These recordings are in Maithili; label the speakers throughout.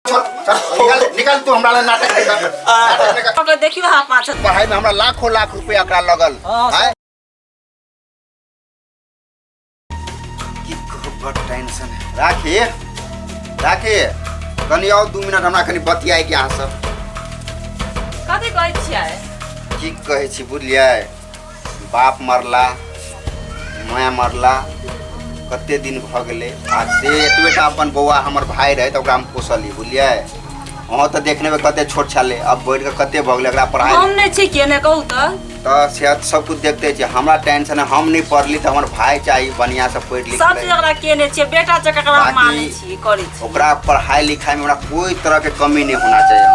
Speaker 1: छोड़, चल, निकल निकल तू हमरा लग नाटक नहीं कर, नाटक नहीं कर।
Speaker 2: ओकरा देखियो अहाँ पाँच
Speaker 1: पढ़ाई में हमरा लाखों लाख रुपया एकरा लगल।
Speaker 3: हाँ,
Speaker 1: आँय? की कहू, बड़ टेंशन है। राखी, राखी, कनी आउ 2 मिनट हमरा कनी बतियाए के अहाँ सब।
Speaker 2: कथी कहै छियै?
Speaker 1: की कहै छी बुझलियै, बाप मरला, माय मरला, कते दिन भऽ गेलै, आ से एतबेटा अपन बौआ हमर भाय रहै तऽ ओकरा हम पोसली बुझलियै। अहाँ तऽ देखने में कते छोट छलै, अब बढ़ि कऽ कते भऽ गेलै, एकरा पढ़ाइ
Speaker 2: हम नहि छी केने कहू तऽ।
Speaker 1: तऽ से सब कुछ देखते छियै, हमरा टेंशन है, हम नहि पढ़ली तऽ हमर भाय चाही बढ़िआँ से पढ़ि लिख
Speaker 2: सब
Speaker 1: लै।
Speaker 2: चीज ओकरा केने छियै, बेटा जकाँ ओकरा
Speaker 1: बाकी
Speaker 2: मानै छी, करै छी।
Speaker 1: ओकरा पढ़ाई लिखाई में हमरा कोई तरह के कमी नहीं होना चाहिए,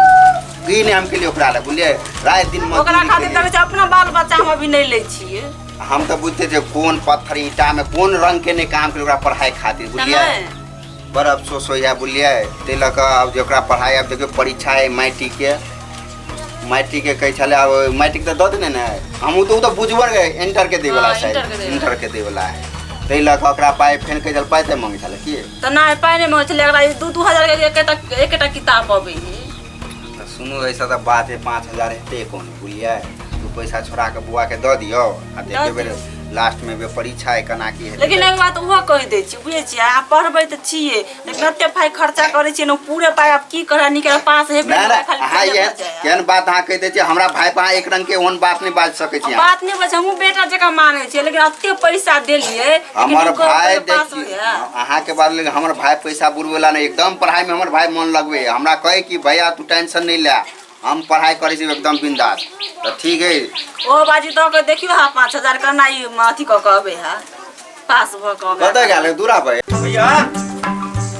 Speaker 1: की नहीं हम के लिए ओकरा ला बुझलियै, राति दिन
Speaker 2: ओकरा
Speaker 1: मजदूरी
Speaker 2: खातिर
Speaker 1: केलियै।
Speaker 2: देखै छियै अपना बाल बच्चा हम अभी नहि लै छियै।
Speaker 1: हम तऽ बुझते छियै कोन पत्थर ईंटा में कोन रंग के नहीं काम केलियै ओकरा पढ़ाई खातिर बुझलियै।
Speaker 2: नहि।
Speaker 1: बड़ अफसोस होइए बुझलियै, ताहि लऽ कऽ आब जे ओकरा पढ़ाई आब देखियौ परीक्षा है मैट्रिक के, मैट्रिक के कहै छलै, आब मैट्रिक तऽ दऽ देने ने, हमहूँ तऽ ओ तऽ बुझबर गए इंटर के दै वला
Speaker 2: हाँ,
Speaker 1: छै,
Speaker 2: इंटर के दै वला।
Speaker 1: इंटर के दै वला है, ताहि लऽ कऽ ओकरा पाइ फेर कहै छलै पाइ तऽ मङ्गै छलै की
Speaker 2: तऽ नहि पाइ नहि मङ्गै छलै, एकरा ई 2-2 हजार के एकेटा किताब अबै है।
Speaker 1: तऽ सुनू ऐसा तऽ बात है, 5000 हेतै कोन बुझलियै, दू पैसा छोड़ा कऽ बौआ के दऽ दियौ आ देखियौ बेर लास्ट में बे परीक्षा है केना की हेतै।
Speaker 2: लेकिन एक बात ओहो कहि दै छी बुझै छियै, अहाँ पढ़बै तऽ छियै लेकिन एते पाइ खर्चा करै छियै ने, पूरे पाइ आब की करऽ निकल पास हेबे
Speaker 1: नहि,
Speaker 2: नहि,
Speaker 1: नहि,
Speaker 2: खाली
Speaker 1: अहाँ
Speaker 2: फेले
Speaker 1: एहन
Speaker 2: भऽ जाए।
Speaker 1: केहन बात अहाँ कहि दै छियै, हमरा भाय पर अहाँ एक रंग के ओहन बात नहि बाजि सकै छी अहाँ।
Speaker 2: बात नहि बाजै, हमहूँ बेटा जकाँ मानै छियै, लेकिन एते पैसा देलियै, लेकिन
Speaker 1: हमर
Speaker 2: हुनको
Speaker 1: भाय
Speaker 2: पास
Speaker 1: देखियौ,
Speaker 2: होइए।
Speaker 1: अहाँके बात, लेकिन हमर भाय पैसा बुड़बेला नहि, एकदम पढ़ाइमे हमर भाय मन लगबै, हमरा कहै कि भैया तू टेंशन नहि ले, हम पढ़ाई करै छी एकदम बिंदास। तऽ ठीक है।
Speaker 2: ओ बाजी दऽ के देखियौ अहाँ 5000 केना ई अथी कऽ के अबै है, पास भऽ के अबै।
Speaker 1: कतऽ गेल दूरा पर?
Speaker 4: भैया।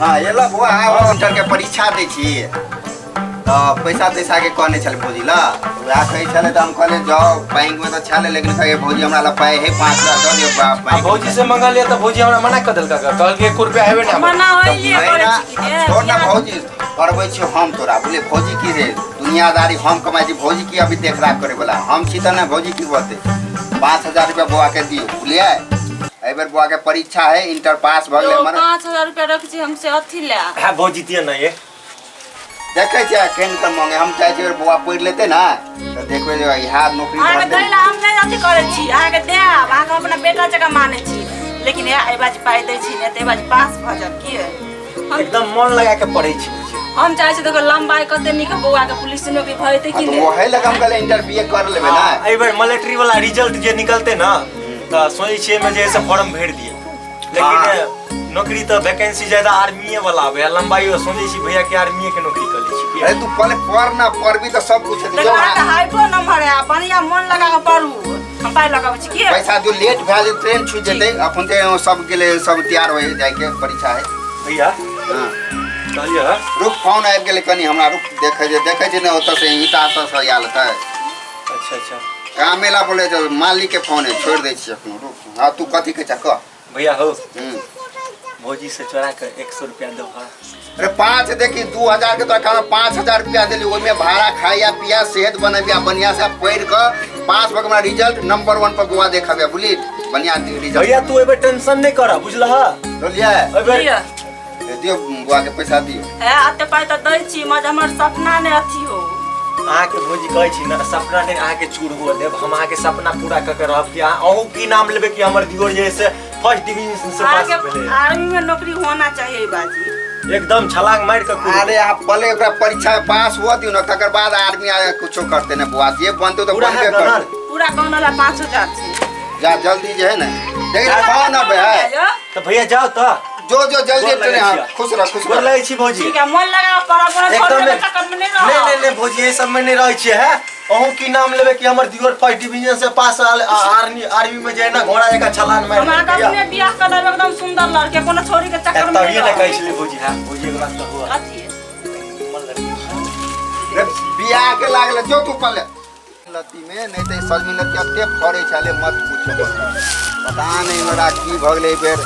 Speaker 1: हाँ, एलऽ बौआ, आब इंटर के परीक्षा दै छी तऽ पैसा तैसा के कहने छलै भौजी लए, वएह कहै छलै तऽ हम कहलियै जाउ बैंक में तऽ छलै, लेकिन कहै भौजी हमरा लग पाइ है 5000 दऽ दियौ
Speaker 4: आ
Speaker 1: बैंक।
Speaker 4: भौजी से मंगलियै तऽ भौजी हमरा मना कऽ देलका, कहलकै 1 रुपया हेबे ना।
Speaker 2: मना होइए
Speaker 1: तऽ
Speaker 2: करै
Speaker 1: महीना
Speaker 2: छी कि ने?
Speaker 1: छोड़ ना भौजी, करबै छी हम तोरा बुझलियै, भौजी की रे दुनियादारी हम कमाइ छी, भौजी की अभी देखराख करे वाला हम छी तऽ ने भौजी की कहतै। 5000 रुपया बौआ के दियौ बुझलियै, एहि बेर बौआ के परीक्षा है, इंटर पास भऽ गेलै
Speaker 2: यौ,
Speaker 1: मने।
Speaker 2: 5000 रुपया रख छी हमसे अथी लए।
Speaker 4: हाँ भौजी दिअ ना ये।
Speaker 1: देखै छियै केहन के मांगे, हम चाहै छियै बौआ पढ़ि लेतै ने तऽ देखबै जे इएह नौकरी
Speaker 2: अहाँके
Speaker 1: धरतै।
Speaker 2: दै लए हम नहि अथी करै छी, अहाँके देब, अहाँके अपना बेटा जकाँ मानै छी, लेकिन एहि बाजी पाइ दै छी ने तऽ एहि बाजी पास भऽ जायब की
Speaker 4: एकदम मन लगा के पढ़ै छी बुझियौ।
Speaker 2: हम चाहै छी देखो लम्बाई कते नीक बौआ के पुलिस नौकरी भऽ जेतै कि
Speaker 1: हाँ, तऽ
Speaker 2: नहि।
Speaker 1: ओहे लग हम कहलियै इंटर बी ए कर लेबै ने।
Speaker 4: हाँ, एहि बेर मिलिट्री वाला रिजल्ट जे निकलतै ने तऽ सोचै छियै एहिमे जे है से फॉर्म भरि दियै, लेकिन नौकरी तऽ वैकेंसी ज्यादा आर्मीए वाला आबै है, लम्बाई सोचै छी भैया के आर्मीए के नौकरी कऽ लै छी।
Speaker 1: अरे तू पहले पढ़ ना, पढ़बी तऽ सब कुछ हेतै।
Speaker 2: देखो अहाँके हाइटो नम्बर है, बढ़िया मन लगा कऽ पढ़ू, हम पाइ लगाबै छी की।
Speaker 1: पैसा जो लेट भए जेतै ट्रेन छूटि जेतै, अखन ते सब गेलै सब तैयार होइ जाइके परीक्षा है।
Speaker 4: भैया
Speaker 1: हाँ।
Speaker 4: कहलियै
Speaker 1: रुक फोन आबि गेलै कनी हमरा, रुक देखै जे देखै छै ने ओतऽ से ईंटा सब सरिया लेतै।
Speaker 4: अच्छा अच्छा।
Speaker 1: कामे ला बोले छै मालिक के फोन है, छोड़ि दै छियै अखनो, रुक। हाँ तू कथी कहै छह कह।
Speaker 4: भैया हो भौजी से चोरा के 100 रुपया दो। हाँ।
Speaker 1: अरे 5 देखी 2000 के तोरा कहलहुँ 5000 रुपया देली, ओहिमे भाड़ा खाया पिया सेहत बनबिया बढ़िया से पढ़ि कऽ पास भऽ के हमरा रिजल्ट नंबर 1 पर गोवा देखबिया बुझली, बढ़िया रिजल्ट।
Speaker 4: भैया तू एहि बेर टेंशन नहि कर बुझलह।
Speaker 1: बुझलियै?
Speaker 4: एहि बेर
Speaker 2: लिअ।
Speaker 1: दियौ बौआ के पैसा दियौ।
Speaker 2: हे एते पाइ तऽ दै छी, मगर हमर सपना नहि अथी हो।
Speaker 4: अहाँके भौजी कहै छी ने सपना नहि अहाँके चूर हुअ देब, हम अहाँके सपना पूरा कऽ के रहब कि अहूँ की नाम लेबै कि हमर दियोर जे है से फर्स्ट डिवीजन से पास भेलै।
Speaker 2: आर्मी में नौकरी होना चाहिए बाजी।
Speaker 4: एकदम छलांग मारि कऽ कूदू।
Speaker 1: अरे अहाँ पहले ओकरा परीक्षा में पास हुअ दियौ ने, तकर बाद आर्मी आगे कुछो करतै ने बौआ, जे बनतै तऽ
Speaker 4: पूरा
Speaker 1: बनबे
Speaker 4: है
Speaker 1: करतै।
Speaker 4: गनल?
Speaker 2: पूरा गनल है, 5000 छै।
Speaker 1: जा जल्दी जे है ने, देख
Speaker 4: जा।
Speaker 1: फोन अबै है।
Speaker 4: तऽ भैया जाउ तऽ।
Speaker 1: जो जो जल्दी
Speaker 4: गोर लगै
Speaker 1: ट्रेन, हाँ,
Speaker 4: छियै।
Speaker 1: खुश रह, खुश
Speaker 4: गोर
Speaker 1: रह।
Speaker 4: लगै छी भौजी।
Speaker 2: ठीक है, मन लगा पढ़ब, पढ़ब,
Speaker 4: एकदम
Speaker 2: छोड़ देबै,
Speaker 4: नहीं।
Speaker 2: चक्कर में नहीं रहब।
Speaker 4: नहीं, नहीं, नहीं, भौजी, ये सब में नहीं रहै छियै, हैं? अहूँ की नाम लेबै कि हमर दियोर फर्स्ट डिवीजन से पास आल, आर्मी में जे है ना घोड़ा जकाँ छलांग मारि
Speaker 2: हमरा
Speaker 4: देलकै,
Speaker 2: अपने बियाह कऽ लेब एकदम सुंदर लड़के, कोनो छोरी के चक्कर में
Speaker 4: तभिए
Speaker 2: नहीं
Speaker 4: ने
Speaker 2: रहब।
Speaker 4: कहै छलियै भौजी, हाँ, भौजी, एगो बात कहू।
Speaker 2: कथी?
Speaker 1: रे, बियाह के लागल, जो तू पहले लत्ती में नहीं तो सजमनि लत्ती एते फड़ै छलै मत पूछो, पता नहीं हमरा की भऽ गेलै एहि बेर,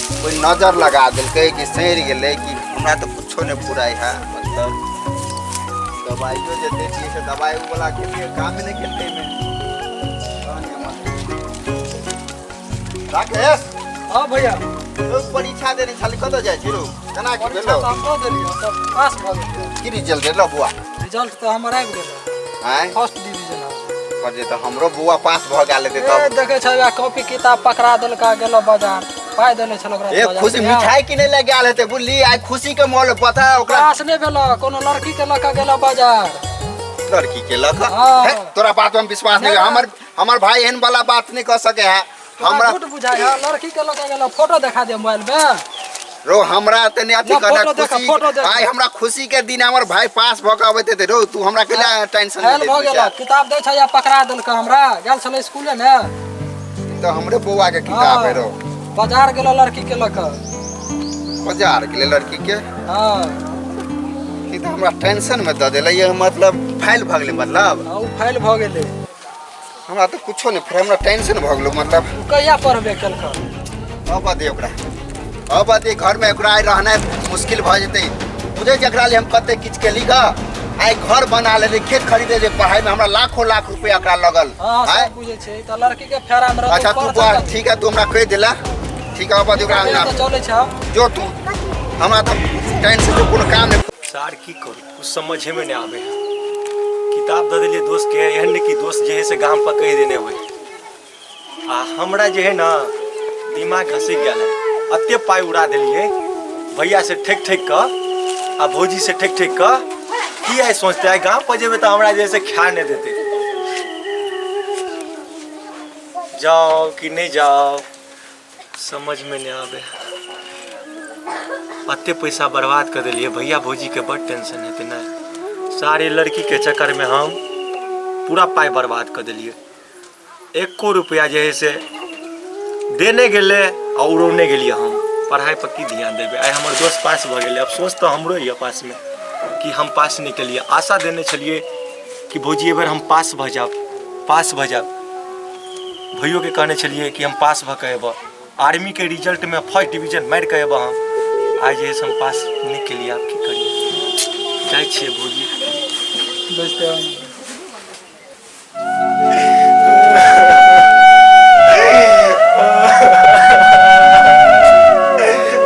Speaker 1: कोई नजर लगा देलकै कि सड़ि गेलै कि हमरा तऽ कुछो नहि फुराइ है, मतलब दबाइयो जे दै छियै से दबाइ उ वला के लिए काम नहि केलकै एहिमे। राकेश।
Speaker 3: हाँ भैया।
Speaker 1: परीक्षा देने छली, कतऽ जाइ छी रौ? केना की
Speaker 3: परीक्षा
Speaker 1: भेलौ?
Speaker 3: तऽ हम दऽ देलियै, तऽ पास भऽ गेलियै।
Speaker 1: की रिजल्ट एलौ बौआ?
Speaker 3: रिजल्ट तऽ हमर आबि गेल।
Speaker 1: आँय?
Speaker 3: फर्स्ट डिवीजन आबि।
Speaker 1: पर जे तऽ हमरो बौआ पास भऽ गेल हेतै
Speaker 3: ए
Speaker 1: तब।
Speaker 3: देखै छै, वएह कॉपी किताब पकड़ा देलका, गेलो बाजार, पाइ देने छल ओकरा।
Speaker 1: ए
Speaker 3: बाजार
Speaker 1: खुशी
Speaker 3: से आयल।
Speaker 1: मिठाई किनै लए गेल हेतै, बुझली? आइ खुशी के मोल पता है ओकरा।
Speaker 3: पास नहि भेलो, कोनो लड़की के लऽ कऽ गेलो बाजार।
Speaker 1: लड़की के लऽ कऽ?
Speaker 3: हाँ।
Speaker 1: हे, तोरा बात में विश्वास नहीं।
Speaker 3: नहीं।
Speaker 1: हमर हमर भाई एहन वाला बात नहीं कह सके है।
Speaker 3: तोरा
Speaker 1: हमरा
Speaker 3: झूठ बुझाइ है? लड़की के लऽ कऽ गेलो, फोटो देखा दे मोबाइल में।
Speaker 1: रो हमरा तऽ नहि अथी
Speaker 3: ना,
Speaker 1: करना
Speaker 3: फोटो देखा,
Speaker 1: खुशी।
Speaker 3: फोटो देखा।
Speaker 1: आइ हमरा खुशी के दिन, हमर भाई पास भऽ कऽ अबैत हेतै। रो तू हमरा के टेंशन
Speaker 3: फेल भऽ गेल, किताब दै छै या पकड़ा देलकै हमरा, गेल छलै स्कूले ने।
Speaker 1: तऽ हमरे बौआ के किताब है रो।
Speaker 3: बाजार गेलो लड़की के लऽ कऽ।
Speaker 1: बाजार गेलै लड़की के?
Speaker 3: हाँ।
Speaker 1: ई तऽ हमरा टेंशन में दऽ देलै। ये मतलब फाइल भऽ गेलै मतलब?
Speaker 3: हाँ, ओ फेल भऽ गेलै।
Speaker 1: हमरा तऽ कुछो नहि, फेर हमरा टेंशन भऽ गेलो मतलब।
Speaker 3: ओ कहिया पढ़बे केलकै?
Speaker 1: अब दे ओकरा, अब दे। घर में ओकरा आइ रहनाइ मुश्किल भऽ जेतै, बुझै छी? एकरा लिए हम कते किछु केली गऽ। आइ घर बना लेली, खेत खरीदे जे पढ़ाई में हमरा लाखों लाख रुपया एकरा लगल।
Speaker 3: हाँ।
Speaker 1: आँय?
Speaker 3: सब बुझै छै, तऽ लड़की के फेरा में रहतौ।
Speaker 1: अच्छा तू
Speaker 3: पढ़तै
Speaker 1: बुआ
Speaker 3: कथी?
Speaker 1: ठीक है, तू हमरा कहि देला, ठीक है। अब दे ओकरा अंगना।
Speaker 3: तऽ चलै छै हम।
Speaker 1: जो तू, हमरा तऽ टेंशन के कोनो काम नहि।
Speaker 4: सार की करू, कुछ समझे में नहीं आवे है। किताब दऽ देलियै दोस्त के, एहन नहि कि दोस्त जे है से गाम पर कहि देने होइ। आ हमरा जे है ना दिमाग घसि गेल है। एते पाइ उड़ा देलियै भैया से ठेक ठेक कऽ आ भौजी से ठेक ठेक कऽ। की आइ सोचते? आइ गाम पर जेबै तऽ हमरा जे है से खा नहि देतै। जाओ कि नहीं जाओ, समझ में नहीं आवे। एते पैसा बर्बाद कर देलियै। भैया भौजी के बड़ टेंशन हेतै ने। सारे लड़की के चक्कर में हम पूरा पाइ बर्बाद कर देलियै। एको रुपया जे है से देने गेलै आ उड़ौने गेलियै। हम पढ़ाइ पर की ध्यान देबै? आइ हमर दोस्त पास भऽ गेलै। अफसोस तऽ हमरो यऽ पासमे कि हम पास नहि केलियै। आशा देने छलियै कि भौजी एहि बेर हम पास भऽ जायब, पास भऽ जायब। भैयोके कहने छलियै कि हम पास भऽ कऽ अयबह, आर्मीके रिजल्टमे फर्स्ट डिवीजन मारि कऽ अयबह हम। आइ जे है से हम पास नहि केलियै। आब की करियै? जाइ छियै भौजी।
Speaker 3: बैसते हम।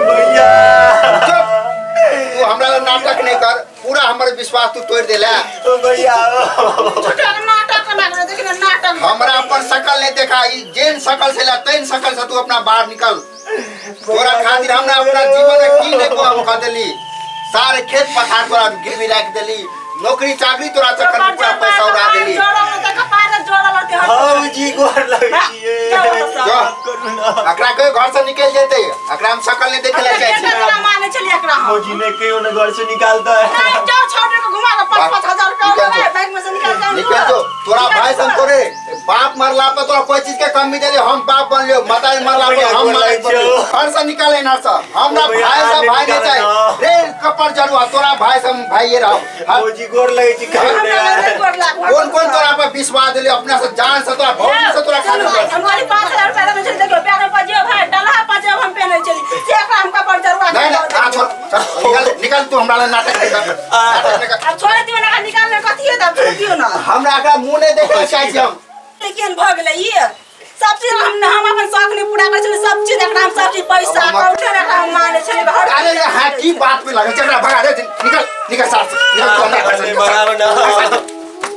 Speaker 4: भैया।
Speaker 1: चुप! तू हमरा लग नाटक नहीं कर। पूरा हमर विश्वास तू तोड़ देला।
Speaker 4: ओ भैया।
Speaker 2: छोटा नाटक लागल, देखिन नाटक।
Speaker 1: हमरा अपन शकल नहीं देखा। ई जेन शकल से ला तेन शकल से तू अपना बाहर निकल। तोरा खातिर हमरा अपना जीवन में की नहीं को हम कह देली। सारे खेत पथार तोरा गिरवी राख देली, नौकरी चाकरी तोरा चक्कर में पूरा पैसा उड़ा देली।
Speaker 4: भौजी, गोर लगै छियै।
Speaker 1: जो।
Speaker 4: करू ना।
Speaker 1: एकरा कोई घर से निकल जेते, एकरा हम शकल नहीं देखे ला चाहे छी।
Speaker 2: माने छलियै एकरा हम।
Speaker 4: भौजी ने कहियो ने घर से निकालता है।
Speaker 2: नहीं, जाओ, छोड़ के घुमा के 5-5 हजार रुपया
Speaker 1: निकल
Speaker 2: लेबै,
Speaker 1: जो।
Speaker 2: बैंक में से निकाल के।
Speaker 1: निकल जो। तोरा भाई से हम तोरे बाप मरला पर तोरा कोई चीज के कमी देली, हम बाप बन लियो। माता मरला पर हम मालिक बन लियो। घर से निकाले ना सर, हमरा
Speaker 4: भैया,
Speaker 1: भाई से भाई नहीं
Speaker 4: निकाले
Speaker 1: चाहिए।
Speaker 4: ना।
Speaker 1: रे कपर जरुआ, तोरा भाई से हम भाई ये रहो। हाँ,
Speaker 4: भौजी, गोर लगै छी, कहियो ने।
Speaker 1: कौन कौन तोरा पर विश्वास दिली? अपना से जान से तोरा भौजी से तोरा खातिर बस।
Speaker 2: हम खाली 5,000 रुपया देने छली, देखियौ पैर में पजियो भाई, डलहा पजियो हम पेने छली, से एकरा हम कपर जरुआ।
Speaker 1: नहीं नहीं, आ छोड़ छोड़, निकल निकल। तू हमरा लग नाटक नहीं कर, नाटक नहीं कर।
Speaker 2: आब छोड़ दियौ ना, निकालने कथी है? आब छोड़ दियौ ना।
Speaker 1: हमरा एकरा मुंह नहीं देखे चाहे छी हम।
Speaker 2: केहन भऽ गेलै ई? सब चीज हम अपन शौक नहि पूरा करै छलियै। सब चीज एकरा हम, सब चीज पैसा कौठे एकरा हम मानै छलियै हर।
Speaker 1: अरे ये हाँ की बात में लगे? चल भगा दे। निकल निकल साथ से निकल, तू हमरा घर से
Speaker 4: नहीं
Speaker 1: निकल।
Speaker 4: भगाओ ना।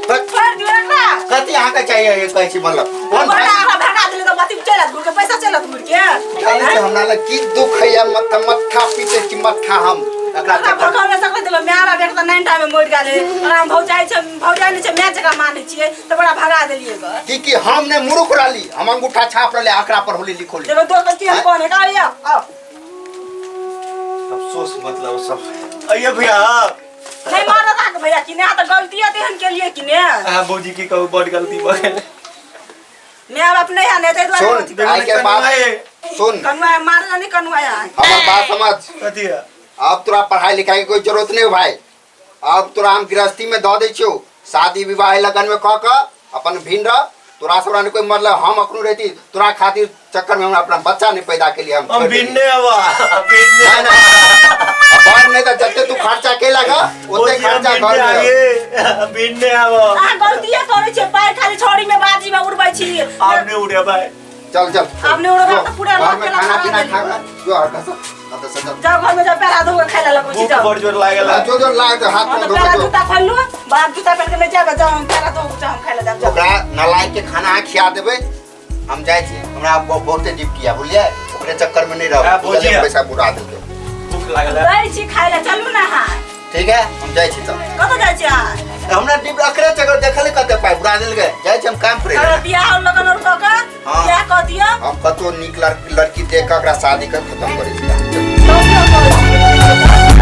Speaker 2: छोड़ दियौ एकरा।
Speaker 1: कथी अहाँके चाहिए ये कहै छी मतलब कोन
Speaker 2: बड़ा
Speaker 1: भाई?
Speaker 2: एकरा भगा देली तऽ अथी चलत घुर के, पैसा चलत घुर के।
Speaker 1: जानै छी हमरा लग की दुख है या मत मत्था पीटे छी मत्था हम एकरा
Speaker 2: एकरा
Speaker 1: चक्कर।
Speaker 2: भगावे सकलै तऽ माय बाप एक तऽ नाइन में मरि गेलै। एकरा हम भौजाइ छै, भौजाइ नहि छै, माय जकाँ मानै छियै तऽ बड़ा भगा देलियै ग।
Speaker 1: की की हम ने मूर्ख रहली, हम अंगूठा छाप रहले एकरा पर होली लिखोली।
Speaker 2: देखो दोस्त की हम कौन है, आइए आओ।
Speaker 4: अफसोस मतलब सब अइये भैया।
Speaker 2: नहीं मारत अहाँके भैया कि नहि? अहाँ तऽ गलती तेहन केलियै कि ने?
Speaker 4: अहाँ भौजी की कहू, बड़ गलती भऽ गेल।
Speaker 2: माय बाप नहि है ने, ताहि दुआरे
Speaker 1: सुन,
Speaker 2: अथी
Speaker 1: आइ के बाद सुन।
Speaker 2: कनुआ मारल नहि कनुआ अहाँ।
Speaker 1: हमर बात समझ।
Speaker 4: कथी है?
Speaker 1: अब तोरा पढ़ाई लिखाई के कोई जरूरत नहीं हो भाई। अब तोरा हम गृहस्थी में दऽ दै छियौ। शादी विवाह लगन में कऽ कऽ अपन भिन्न रह। तोरा से हमरा कोई मतलब, हम अखनो रहती तोरा खातिर चक्कर में हमरा अपना बच्चा नहीं पैदा के लिए हम
Speaker 4: हम
Speaker 1: छोड़ देली।
Speaker 4: भिन्ने हवा भिन्ने।
Speaker 1: नहीं, नहीं। अब नहीं तो जते तू खर्चा के लगा ओते
Speaker 4: भौजी, हम
Speaker 1: खर्चा घर
Speaker 4: भिन्ने
Speaker 1: में।
Speaker 4: आगे भिन्ने हवा।
Speaker 2: अहाँ गलतिए करै छियै, पाइ खाली छौड़ी में बाजी में उड़बै छी।
Speaker 4: आब नहीं उड़े भाई।
Speaker 1: चल चल।
Speaker 2: आब नहि उड़बै तऽ पूरा
Speaker 1: घर में
Speaker 2: लऽ
Speaker 1: खाना
Speaker 2: के
Speaker 1: पीना
Speaker 2: लगा
Speaker 1: खा जो हल्का सा अतः से चल।
Speaker 2: जाओ घर में जाओ, पैर हाथ धो के खाय ला लगबै छी।
Speaker 4: भूख
Speaker 2: जाओ।
Speaker 4: बड़ जोर लागल
Speaker 1: हाँ, जो जो लाग दे हाथ
Speaker 2: हाँ,
Speaker 1: में
Speaker 2: तऽ
Speaker 1: धो
Speaker 2: पैर
Speaker 1: के
Speaker 2: हाथ
Speaker 1: जो।
Speaker 2: जूता खोलू, बाप जूता पहन के नहि जायब, जाओ हम पैर हाथ धो के जाओ, हम खाय ला जायब, जाओ।
Speaker 1: ओकरा नलायक के खाना अहाँ खिया देबै, हम जाइ छी, हमरा बहुते डिप्टी है बुझलियै, ओकरे चक्कर में नहीं
Speaker 4: हाँ,
Speaker 1: रहब।
Speaker 4: भौजी।
Speaker 1: बुझलियै, पैसा बुरा देलकै।
Speaker 4: भूख लागल है।
Speaker 2: दै छी खाय ला, चलू ने अहाँ।
Speaker 1: ठीक है, हम जाइ छी तब।
Speaker 2: कतऽ जाइ छी अहाँ?
Speaker 1: हमरा डिप अकरे चक्कर देखल कते पाइ बुरा देलकै, जाइ छी हम काम करे।
Speaker 2: अगर बियाह और लगन और कऽ के
Speaker 1: हाँ।
Speaker 2: बियाह कऽ दिअ।
Speaker 1: हम कतौ नीक लड़की देख कऽ ओकरा शादी कर खत्म करै छी।